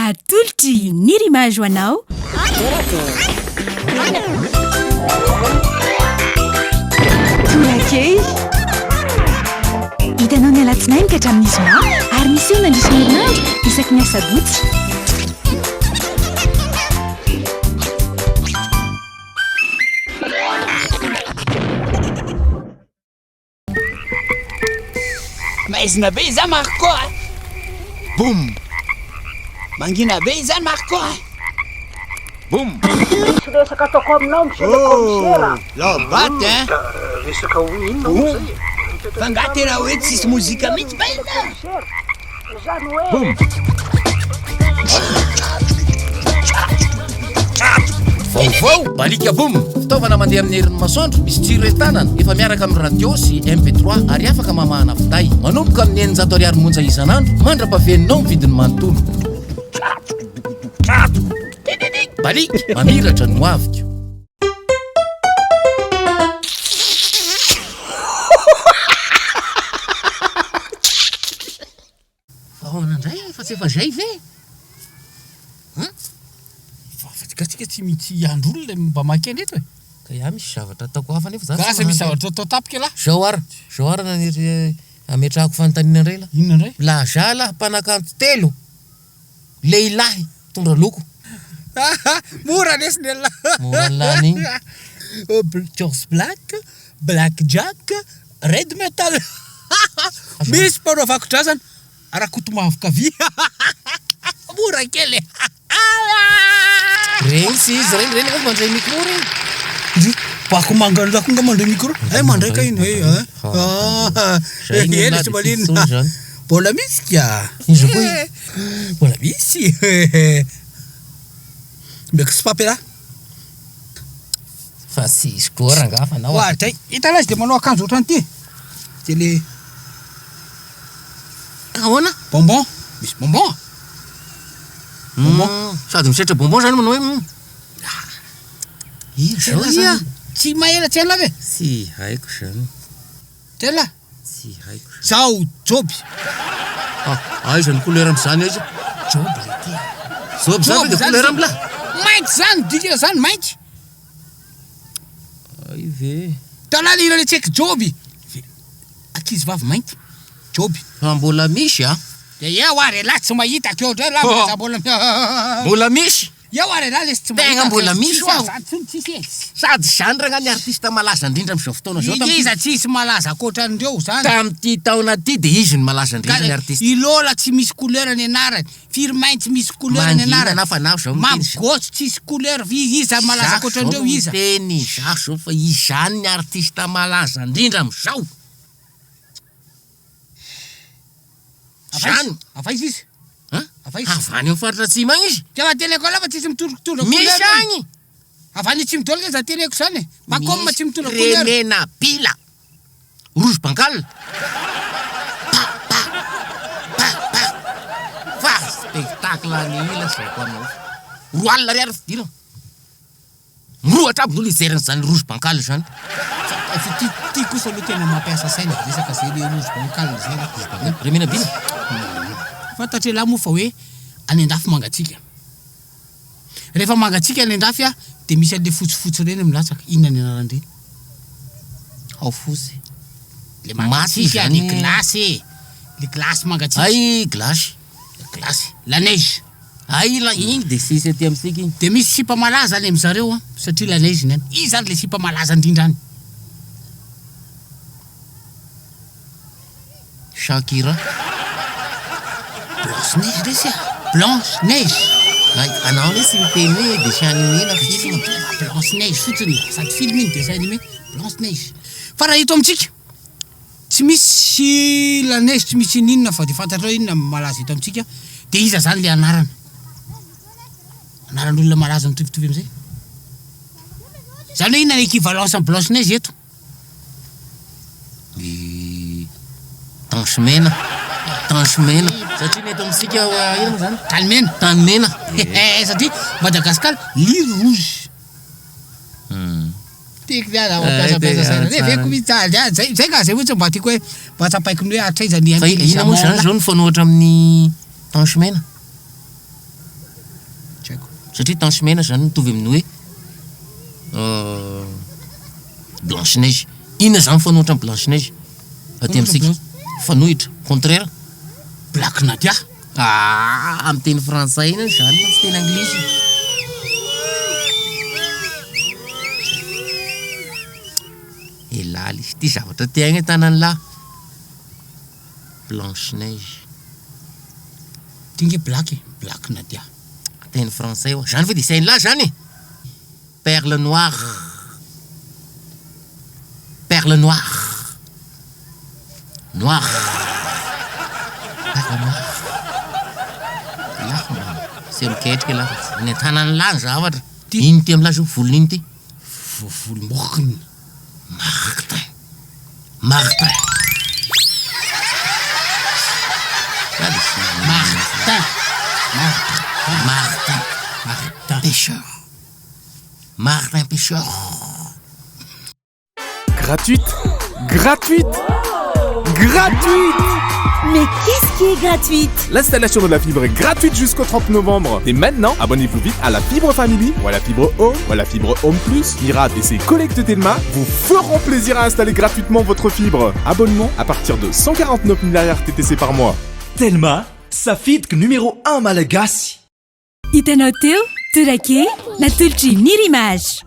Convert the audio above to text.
Atolotry Nirimage ho anao. Torakely. Hitanao ny alatsinainy ka hatramin'ny zoma ary miseho mandritra ny herinandro isaky ny asabotsy. Maizina be izany Marco a! Boum! Mangina be izany Marco a! Boum! Misy resaka ataoko aminao monsieur le commissaire a! Oh! Laobaty hein! Resaka ho inona moa Boum! zay e? Fa nga tena hoe tsisy mozika mihitsy va ina? Zany hoe. Boum! Vaovao! Balika Boom! Fitaovana mandeha amin'ny herin'ny masoandro, misy jiro entanana, efa miaraka amin'ny radio sy MP3 ary afaka mamahana finday. Manomboka amin'ny 600 ariary monja isan'andro mandra-pahaveninao ny vidiny manontolo. Baliaka, mamiratra ny hoaviko. Fa ahoana indray e? Fa tsy efa zay ve? Hein? Fa fa ka tsika tsy mitsy hiandry olona mba maka aina eto e. Ka iah misy zavatra ataoko hafa nefa za Ka tsy asa misy mahandry. zavatra atao tapaka elah. Zao ara, zao ara naniry hametrahako fanontaniana indray lah. Inona indray? Lazà lah mpanakanto telo lehilahy mitondra loko. Mora lesy ny elah. Mora ny lany igny. George Black, Black Jack, Red Metal. Misy mpanao vakodrazana Rakotomavo kavia. Mora kely e. Regny tsy izy regny, regny angamba mandray micro regny. Ndry, bako manga ndako nga mandray micro. Eh mandray ka iny eh. Ah. Zay ny Ela olona tsy de maninona. tsisy intsony zany. Mbola misy ka. Iza koa iny? Mbola misy. Omeko sopapy elah. Fa tsy hisy koa rangaha fa nao Oa dray, hitanao izy dia manao akanjo ohatran'ity. Dia le Ahoana? Bonbon, misy bonbon. Bonbon. Sady misetra bonbon zany manao hoe hum. Iry zao ia. Tsy mahela tsy ela ve? Tsy haiko zany. Tena? Tsy haiko. Zaho Joby. Ah, aiza ny couleur amzany aiza? Joby le ty. Joby zany ve de couleur amla? Mainty zany dikany zany mainty. Ay ve. Hitanao le hira le tseky Joby. Ankizy vavy mainty. Joby. Fa mbola misy a. De eo ary elah tsy mahita akeo ndray lah mbola mbola. Mbola misy. Eo ary elah lesy tsy mahita. Tegna mbola misy ho'aho. Tsisy zany tsisy e. Sady zany rangah ny artiste malaza indrindra amizao fotoana zao tamin'ity. Iza tsisy malaza ankoatran'ireo zany. Tamin'ity taona ity de izy no malaza indrindra ny artiste. I Lola tsy misy couleur ny anarany, Firmin tsy misy couleur ny Mangina anarany, na fa na zao miteny Mamy Gôsy tsisy couleur fa iza malaza Zaho zao ankoatran'ireo no iza. miteny, zaho zao fa izany ny artiste malaza indrindra amizao. Zany. Avy aiza izy? An? Avy aiza? Avy any amin'ny faritra atsimo agny izy. Ka raha teneko anao fa tsisy mitondra Misy couleur eny. agny. Avy any atsimo daholo nge za teneko zany e. Pacom Misy tsy mitondra couleur. Remena bila. Rouge bangal. Pa pa pa pa. Fa spectacle any ila zaiko anao. Roa alina ariary fidirana. Mirohotra aby ny olona hijery an'izany rouge bancal izany. Fa ty ty kosa aloha tena mampiasa saina resaka zay le rouge bancal zay a. Rouge bancal, Remenabila. Fantatr'elah moa fa hoe any andafy mangatsiaka. Rehefa mangatsiaka any andafy a, de misy an'le fotsifotsy ireny milatsaka, inona ny anaran'ireny? Ao fotsy. Le Maty mangatsiaka, izany. le glace e! Le glace mangatsiaka. Hay glace. Glace, la neige. Hay la igny de sisy aty amintsika igny. De misy sipa malaza any amin'zareo an, satria la neige ny any. Iza ary le sipa malaza indrindra any? Shakira. Blanche neige lesy a! Blanche neige. Hay, anao anie tsy miteny hoe dessin animé na film. Blanche neige fotsiny, sady film iny dessin animé, blanche neige. Fa raha eto amintsika, Tsy misy la neige tsy misy ininona fa de fantatrao inona malaza eto amintsika de iza zany le anarana? Anaran'olona malaza mitovitovy amizay? Zany hoe inona ny equivalence ny blanche neige eto? Ny tanche mena, tanche mena satria ny eto amintsika inona moa zany? Tany mena. Tany mena. Satria Madagascar l'ile rouge. Tiako ny ahy mampiasa saina. Reveko mihitsy ah, zay zay zay ka zay mihitsy mba tiako hoe mba tsapaiko ny hoe hatraiza ny Fa inona moa zany zao no mifanohitra amin'ny tanche mena? Satria tache mena zany mitovy amin'ny hoe blanche neige. Inona zany mifanohitra amin'ny blanche neige aty amintsika? Mifanohitra, contraire. Black Nadia. Ah, amin'ny teny frantsay iny zany fa tsy teny anglisy. Elah lesy, ty zavatra ty agny tanan'lah. Blanche neige. Ty nge black e, black Nadia. Teny frantsay oa. Zany ve de sain'lah zany e? Perle noire. Perle noire. Noire. Perle noire. Lah mba seho miketrika lah fa tsy ny an-tanan'lah ny zavatra. Ino ty amin'lah zao? Volon'ino ty? Volomorona. Martin. Martin. Martin. Martin. Martin. Pêcheur. Martin pêcheur. Gratuite, gratuite, gratuite. Mais qu'est-ce qui est gratuite? L'installation de la fibre est gratuite jusqu'au 30 novembre. Et maintenant, abonnez-vous vite à la fibre Family ou à la fibre Home ou à la fibre Home Plus. Mirad et ses collègues de Telma vous feront plaisir à installer gratuitement votre fibre. Abonnement à partir de 149 000 TTC par mois. Telma, safidiko numéro 1 malagasy. Hitanao teo, torake, natolotry Mirimage.